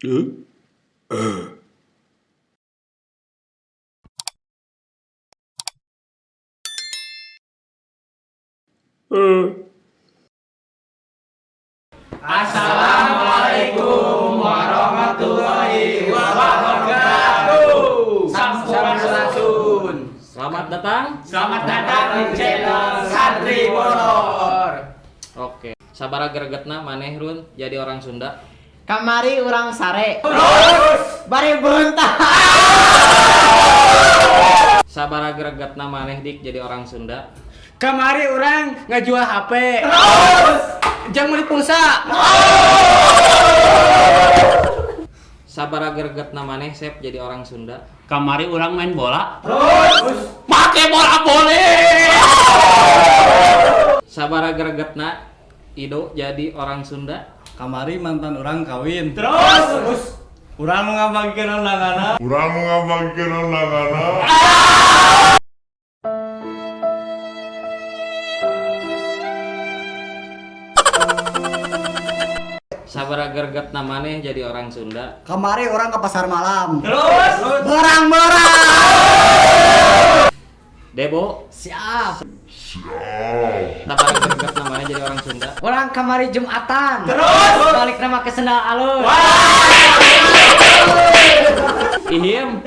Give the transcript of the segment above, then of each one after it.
Assalamualaikum warahmatullahi wabarakatuh. Sampurasun. Selamat datang. Selamat datang di channel Santri Bodor. Oke. Sabaraha gregetna maneh, Run, jadi orang Sunda? Kamari urang sare. Terus bari beunta. Sabaraha gregetna maneh, Dik, jadi orang Sunda? Kamari urang ngajual HP. Terus jang meuli pulsa. Sabaraha gregetna maneh, Sep, jadi orang Sunda? Kamari urang main bola. Terus make bola voli. Sabaraha gregetna Ido jadi orang Sunda? Kamari mantan urang kawin. Terus Urang nu ngabagikeun undanganna. Urang nu ngabagikeun undanganna. Sabaraha gregetna maneh jadi orang Sunda? Kamari urang ke pasar malam. Terus Barang-barang. Debo, Siap. sabaraha gregetna maneh jadi orang Sunda? Urang kamari Jumatan. Terus balik nama ke sendal alus. Ihim,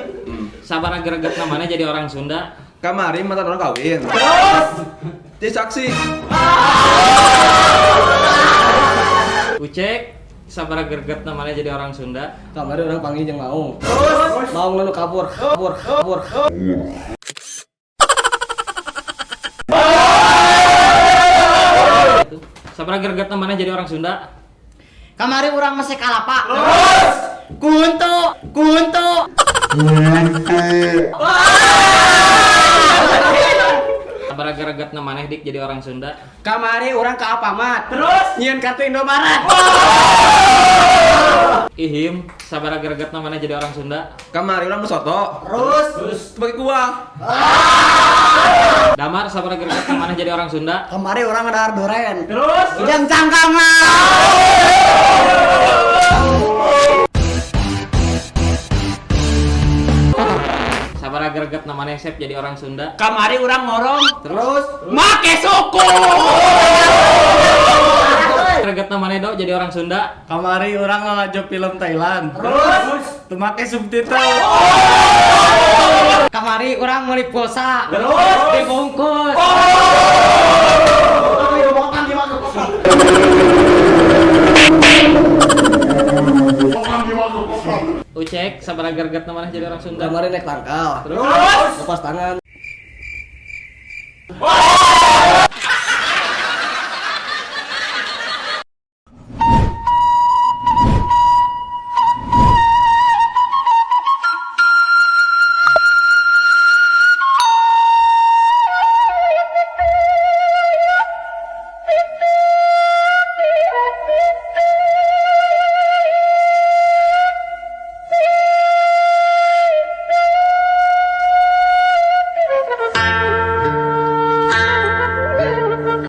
sabaraha gregetna maneh jadi orang Sunda? Kamari mantan urang kawin. Terus jadi saksi. Ucek, sabaraha gregetna maneh jadi orang Sunda? Kamari urang panggih jeung Maung. Terus Maung nu kabur, kabur, kabur. Sabaraha gregetna maneh jadi orang Sunda? Kamari urang masih kalapa. Terus kuntu, kuntu. Sabaraha gregetna maneh, Dik, jadi orang Sunda? Kamari urang ke Alfamart. Terus nyieun kartu Indomaret. Ihim, sabaraha gregetna maneh jadi orang Sunda? Kamari urang soto. Terus pakai kuah. Damar, sabaraha gregetna maneh jadi orang Sunda? Kamari urang ngadahar duren. Terus Jeung cangkangan. Sabaraha gregetna maneh, Sep, jadi orang Sunda? Kamari urang ngorong. Terus Make suku. Gregetna maneh, Do, jadi orang Sunda? Kamari urang lalajo film Thailand. Terus teu make subtitle. Kamari urang meuli pulsa. Terus Dibungkus. Ucek, sabaraha gregetna maneh jadi orang Sunda? Kamari naik tangkal. Terus Lepas tangan.